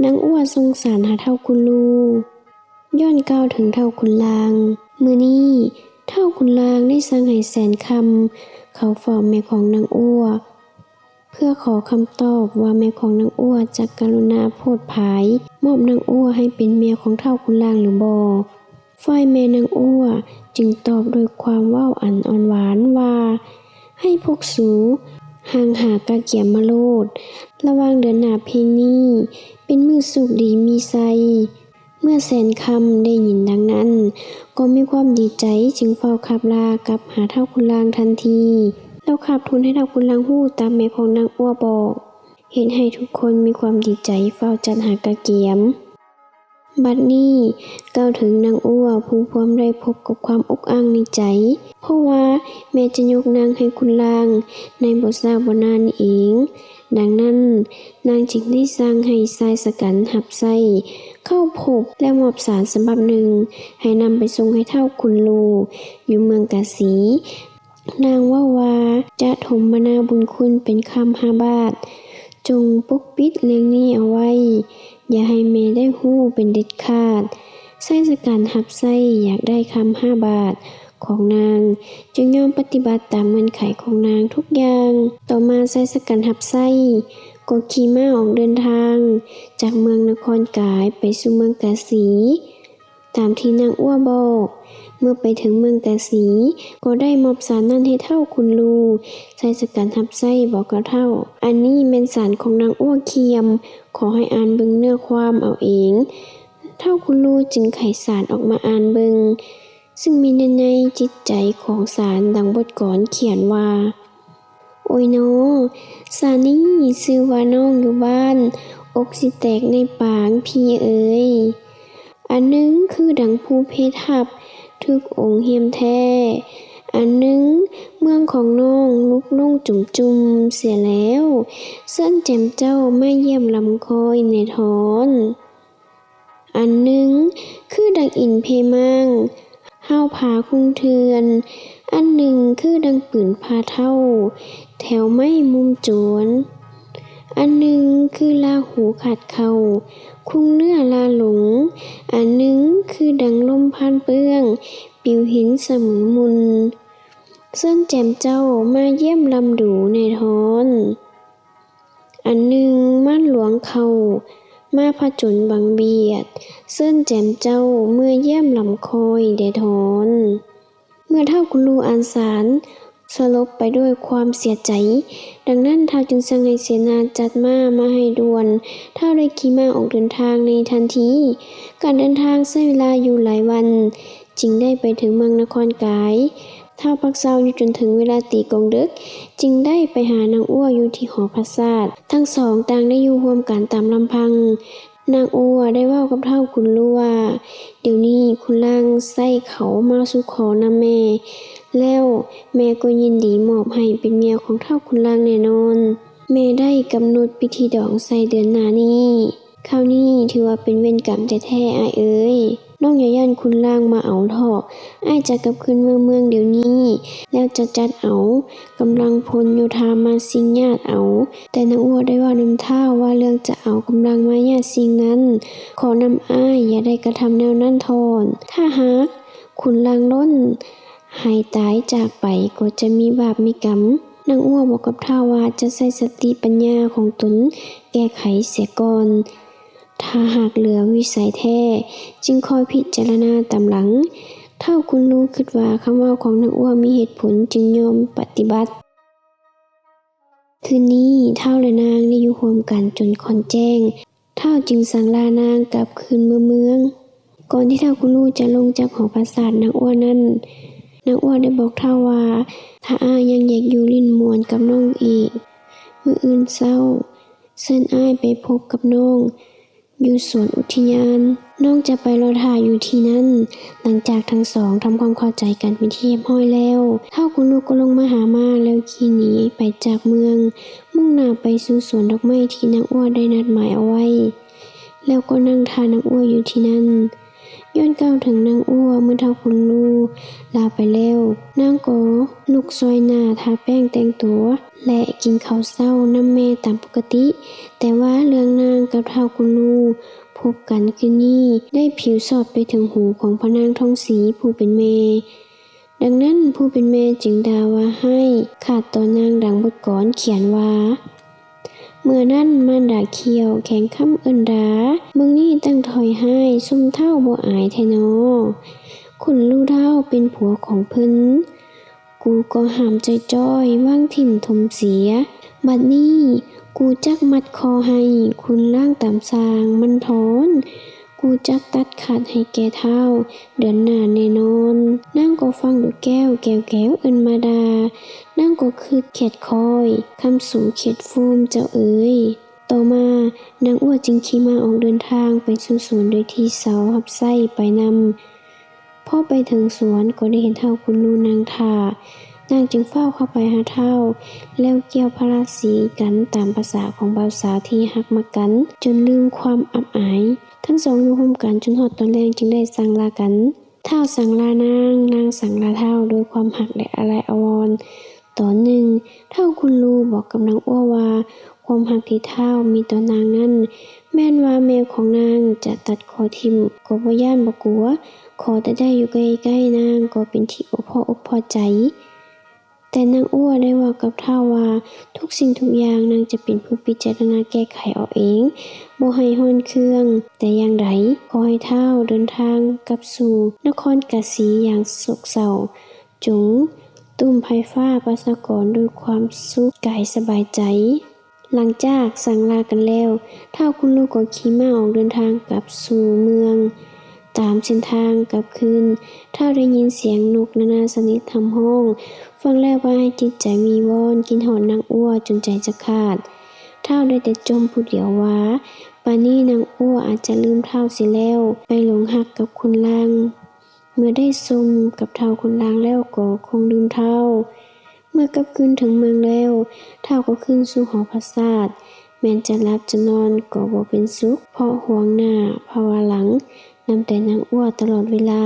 ນາງອົວສົ່ງສານຫາທ້າວຄຸນລູ. ຍ້ອນກ່າວເຖິງທ້າວຂຸນລາງ, ມື້ນີ້ທ້າວຂຸນລາງໄດ້ສັ່ງໃຫ້ແສນຄຳເຂົ້າເຝົ້າແມ່ຂອງນາງອົວ ເພື່ອຂໍຄຳຕອບວ່າແມ່ຂອງນາງອົວຈະກະລຸນາໂຜດພາຍມອບນາງອົວໃຫ້ເປັນເມຍຂອງທ້າວຂຸນລາງຫຼືບໍ່. ຝ່າຍແມ່ນາງອົວຈຶ່ງຕອບດ້ວຍຄວາມເວົ້າອັນອ່ອນຫວານວ່າ, ໃຫ້ພວກສູຫ່າງຫາກະກຽມມາໂລດ, ລະຫວ່າງເດືອນໜ້າເພັງນີ້ເປັນມື້ໂຊກດີມີໄຊ. ເມື່ອແສນຄຳໄດ້ຍິນດັ່ງນັ້ນ ກໍມີຄວາມດີໃຈ ຈຶ່ງຟ້າວຂັບລາກັບຫາທ້າວຂຸນລາງທັນທີ ແລ້ວຄາບທູນໃຫ້ທ້າວຂຸນລາງຮູ້ຕາມແມ່ຂອງນາງອົວບອກ, ເຮັດໃຫ້ທຸກຄົນມີຄວາມດີໃຈ ຟ້າວຈັດຫາກະກຽມ. ບັດນີ້ກ່າວເຖິງນາງອົວ ຜູ້ພວມໄດ້ພົບກັບຄວາມອົກອັ່ງໃນໃຈ, ເພາະວ່າແມ່ຈະຍົກນາງໃຫ້ຂຸນລາງໃນບໍ່ຊ້າບໍ່ນານນີ້ເອງ. ດັ່ງນັ້ນນາງຈຶ່ງໄດ້ສັ່ງໃຫ້ຊາຍສະກັນຮັບໃຊ້ເຂົ້າພົບ ແລະ ມອບສານສະບັບໜຶ່ງໃຫ້ນຳໄປສົ່ງໃຫ້ທ້າວຂຸນລູຢູ່ເມືອງກາສີ. ນາງເວົ້າວ່າ ຈະຖົມມະນາບຸນຄຸນເປັນຄຳຫ້າບາດ, ຈົ່ງປົກປິດເລື່ອງນີ້ເອົາໄວ້, ຢ່າໃຫ້ແມ່ໄດ້ຮູ້ເປັນເດັດຂາດ. ຊາຍສະກັນຮັບໃຊ້ຢາກໄດ້ຄຳຫ້າບາດຂອງນາງ, ຈຶ່ງຍອມປະຕິບັດຕາມເງື່ອນໄຂຂອງນາງທຸກຢ່າງ. ຕໍ່ມາຊາຍສະກັນຮັບໃຊ້ກໍຂີ່ມ້າອອກເດີນທາງຈາກເມືອງນະຄອນກາຍໄປສູ່ເມືອງກາສີ ຕາມທີ່ນາງອົວບອກ. ເມື່ອໄປເຖິງເມືອງກາສີ ກໍໄດ້ມອບສານນັ້ນໃຫ້ທ້າວຂຸນລູ. ຊາຍສະກັນຮັບໃຊ້ບອກກັບທ້າວ, ອັນນີ້ແມ່ນສານຂອງນາງອົວຂຽມ, ຂໍໃຫ້ອ່ານເບິ່ງເນື້ອຄວາມເອົາເອງ. ທ້າວຂຸນລູຈຶ່ງໄຂສານອອກມາອ່ານເບິ່ງ, ຊຶ່ງມີເນື້ອໃນຈິດໃຈຂອງສານດັ່ງບົດກອນຂຽນວ່າ, ໂອຍນໍ, ສານີ້ຊື່ວ່ານ້ອງຢູ່ບ້ານ, ອົກຊິແຕກໃນປາງພີ່ເອີຍ. ອັນໜຶ່ງຄືດັ່ງພູເພທັບຖືກອົງຫ້ຽມແທ້, ອັນໜຶ່ງເມືອງຂອງນ້ອງຫຼຸບລົງຈຸ່ມໆເສຍແລ້ວ, ເຊີນແຈ່ມເຈົ້າມາຢ້ຽມລຳຄອຍແດ່ທອນ. ອັນໜຶ່ງຄືດັ່ງອິນເພມ້າງ ຫ້າວຜາຄຸງເຖື່ອນ, ອັນໜຶ່ງຄືດັ່ງປືນພາເທົ້າ ແຖວໄມ້ມຸມໂຈນ, ອັນໜຶ່ງຄືລາຫູຂາດເຂົ້າ ຄຸງເນື້ອລາຫຼົງ, ອັນໜຶ່ງຄືດັ່ງລົມພານເປື້ອງ ປິວເຫັນສະເໝີມຸນ, ເຊີນແຈ່ມເຈົ້າມາຢ້ຽມລຳດູແດ່ທອນ. ອັນໜຶ່ງມ່ານຫຼວງເຂົ້າມາຜະຈົນບັງບຽດ, ເຊີນແຈ່ມເຈົ້າເມືອຢ້ຽມລຳຄອຍແດ່ທອນ. ເມື່ອທ້າວກຸນລູອ່ານສານສະຫຼົບໄປດ້ວຍຄວາມເສຍໃຈ, ດັ່ງນັ້ນທ້າວຈຶ່ງສັ່ງໃຫ້ເສນາຈັດມ້າມາໃຫ້ດ່ວນ. ທ້າວໄດ້ຂີ່ມ້າອອກເດີນທາງໃນທັນທີ. ການເດີນທາງໃຊ້ເວລາຢູ່ຫຼາຍວັນ ຈຶ່ງໄດ້ໄປເຖິງເມືອງນະຄອນກາຍ. ທ້າວພັກເຊົາຢູ່ຈົນເຖິງເວລາຕີກອງດຶກ ຈຶ່ງໄດ້ໄປຫານາງອົວຢູ່ທີ່ຫໍປາສາດ. ທັງສອງຕ່າງໄດ້ຢູ່ຮ່ວມກັນຕາມລຳພັງ. ນາງອົວໄດ້ເວົ້າກັບທ້າວຂຸນລູວ່າ, ດຽວນີ້ຂຸນລ່າງໃຊ້ເຂົາມາສູ່ຂໍນຳແມ່ແລ້ວ, ແມ່ກໍຍິນດີມອບໃຫ້ເປັນເມຍຂອງທ້າວຂຸນລ່າງແນ່ນອນ. ແມ່ໄດ້ກຳນົດພິທີດອງໃສ່ເດືອນໜ້ານີ້. ຄາວນີ້ຖືວ່າເປັນເວນກຳແທ້ໆ ອ້າຍເອີຍ. ນ້ອງຢ່າຢ້ານຂຸນລ່າງມາເອົາເຖາະ. ອ້າຍຈະກັບຄືນເມືອເມືອງດຽວນີ້ ແລ້ວຈະຈັດເອົາກຳລັງພົນໂຍທາມາຊິງຍາດເອົາ. ແຕ່ນາງອົວໄດ້ເວົ້ານຳທ້າວວ່າເລື່ອງຈະເອົາກຳລັງມາຍາດຊິງນັ້ນ, ຂໍນຳອ້າຍຢ່າໄດ້ກະທຳແນວນັ້ນທ່ອນ. ຖ້າຫາກຂຸນລ່າງລົ້ນຫາຍຕາຍຈາກໄປ ກໍຈະມີບາບມີກຳ. ນາງອົວບອກກັບທ້າວວ່າຈະໃຊ້ສະຕິປັນຍາຂອງຕົນແກ້ໄຂເສຍກ່ອນ. ຖ້າຫາກເຫຼືອວິໄສແທ້ ຈຶ່ງຄ່ອຍພິຈາລະນາຕາມຫຼັງ. ທ້າວກຸນລູຄິດວ່າຄຳເວົ້າຂອງນາງອົວມີເຫດຜົນ ຈຶ່ງຍອມປະຕິບັດ. ຄືນນີ້ທ້າວ ແລະ ນາງໄດ້ຢູ່ຮ່ວມກັນຈົນຄ່ອນແຈ້ງ. ທ້າວຈຶ່ງສັ່ງລານາງກັບຄືນເມືອເມືອງ. ກ່ອນທີ່ທ້າວກຸນລູຈະລົງຈາກຫໍປາສາດນາງອົວນັ້ນ, ນາງອົວໄດ້ບອກທ້າວວ່າ ຖ້າອ້າຍຍັງຢາກຢູ່ຫຼິ້ນມ່ວນກັບນ້ອງອີກ, ມື້ອື່ນເຊົ້າເຊີນອ້າຍໄປພົບກັບນ້ອງຢູ່ສວນອຸທິຍານ. ນ້ອງຈະໄປລໍຖ້າຢູ່ທີ່ນັ້ນ. ຫຼັງຈາກທັງສອງທຳຄວາມເຂົ້າໃຈກັນເປັນທີ່ຮຽບຮ້ອຍແລ້ວ, ທ້າວກຸນລູກໍລົງມາຫາມ້າແລ້ວຂີ່ໜີໄປຈາກເມືອງ, ມຸ່ງໜ້າໄປສູ່ສວນດອກໄມ້ທີ່ນາງອົວໄດ້ນັດໝາຍເອົາໄວ້, ແລ້ວກໍນັ່ງຖ້ານາງອົວຢູ່ທີ່ນັ້ນ. ຍ ຍ້ອນກ່າວເຖິງນາງອົວ ເມື່ອທ້າວຄຸນລູລາໄປແລ້ວ ນາງກໍລຸກຊ່ອຍໜ້າ ທາແປ້ງແຕ່ງຕົວ ແລະ ກິນເຂົ້າເຊົ້ານຳແມ່ຕາມປົກກະຕິ. ແຕ່ວ່າເລື່ອງນາງກັບທ້າວຄຸນລູພົບກັນຄືນນີ້ ໄດ້ຜິວສອດໄປເຖິງຫູຂອງພະນາງທອງສີຜູ້ເປັນແມ່. ດັ່ງນັ້ນ ຜູ້ເປັນແມ່ຈຶ່ງດ່າວ່າຮ້າຍຄາດຕໍ່ນາງ ດັ່ງບົດກອນຂຽນວ່າ: ເມື່ອນັ້ນມານດາຂ້ຽວແຂງຄ້ຳເອີ້ນດ່າ ເບິ່ງນີ້ຕັ້ງຖ້ອຍຮ້າຍ ຊຸມທ້າວບໍ່ອາຍແທ້ນໍ ຄຸນລູທ້າວເປັນຜົວຂອງເພິ່ນ ກູກໍຫ້າມຈ່ອຍໆ ວາງຖິ້ມຖົມເສຍ ບັດນີ້ກູຈັກມັດຄໍໃຫ້ຄຸນລ້າງຕາມຊ່າງມັນທອນ ກູຈັກຕັດຂາດໃຫ້ແກ່ທ້າວເດືອນໜ້າແນ່ນອນ. ນາງກໍຟັງດູແກ້ວແກ້ວແກ້ວເອີ້ນມາດ່າ ນາງກໍຄຶດຂຽດຄ້ອຍ ຄຳສູງຂຽດຟູມເຈົ້າເອີຍ. ຕໍ່ມານາງອົວຈຶ່ງຂີ່ມ້າອອກເດີນທາງໄປສູ່ສວນໂດຍທີ່ສາວຮັບໃຊ້ໄປນຳ. ພໍໄປເຖິງສວນກໍໄດ້ເຫັນທ້າວຄຸນລູນັ່ງຖ້າ ນາງຈຶ່ງຟ້າວເຂົ້າໄປຫາທ້າວ ແລ້ວກ່ຽວພາລາສີກັນຕາມພາສາຂອງບ່າວສາວທີ່ຮັກມັກກັນ ຈົນລືມຄວາມອັບອາຍ. ທັງສອງຢູ່ຮ່ວມກັນຈົນຮອດຕອນແລງຈຶ່ງໄດ້ສັ່ງລາກັນ. ທ້າວສັ່ງລານາງ ນາງສັ່ງລາທ້າວ ດ້ວຍຄວາມຮັກ ແລະ ອາໄລອາວອນ. ຕອນໜຶ່ງ ທ້າວຄຸນລູບອກກັບນາງອົວວ່າ ຄວາມຮັກທີ່ທ້າວມີຕໍ່ນາງນັ້ນ ແມ່ນວ່າແມ່ຂອງນາງຈະຕັດຄໍຖິ້ມກໍບໍ່ຢ້ານບໍ່ກົວ ຂໍແຕ່ໄດ້ຢູ່ໃກ້ໆນາງກໍເປັນທີ່ພໍອົກພໍໃຈ. ແຕ່ນາງອົວໄດ້ເວົ້າກັບທ້າວວ່າ ທຸກສິ່ງທຸກຢ່າງນາງຈະເປັນຜູ້ພິຈາລະນາແກ້ໄຂເອົາເອງ ບໍ່ໃຫ້ຮ້ອນເຄືອງແຕ່ຢ່າງໃດ. ຂໍໃຫ້ທ້າວເດີນທາງກັບສູ່ນະຄອນກາສີຢ່າງໂສກເສົ້າ ຈົ່ງຕຸ້ມໄພຟ້າປະຊາກອນດ້ວຍຄວາມສຸກກາຍສະບາຍໃຈ. ຫຼັງຈາກສັ່ງລາກັນແລ້ວ ທ້າວຄຸນລູກໍຂີ່ມ້າອອກເດີນທາງກັບສູ່ເມືອງ ຕາມເສັ້ນທາງກັບຄືນ. ທ້າວໄດ້ຍິນສຽງນົກນານາຊະນິດຮ່ຳຮ້ອງ ຟັງແລ້ວພາໃຫ້ຈິດໃຈວິງວອນ ຄິດຮອດນາງອົວຈົນໃຈຈະຂາດ. ທ້າວໄດ້ແຕ່ຈົ່ມຜູ້ດຽວວ່າ ປານນີ້ນາງອົວອາດຈະລືມທ້າວເສຍແລ້ວ ໄປຫຼົງຮັກກັບຄຸນລາງ. ເມື່ອໄດ້ຊົມກັບທ້າວຄຸນລາງແລ້ວກໍຄົງລືມທ້າວ. ເມື່ອກັບຄືນເຖິງເມືອງແລ້ວ ທ້າວກໍຄືນສູ່ຫໍປາສາດ ແມ່ນຈະຫຼັບຈະນອນກໍບໍ່ເປັນສຸກ ເພາະຫວງໜ້າພາວະຫຼັງນຳແຕ່ນາງອົວຕະຫຼອດເວລາ.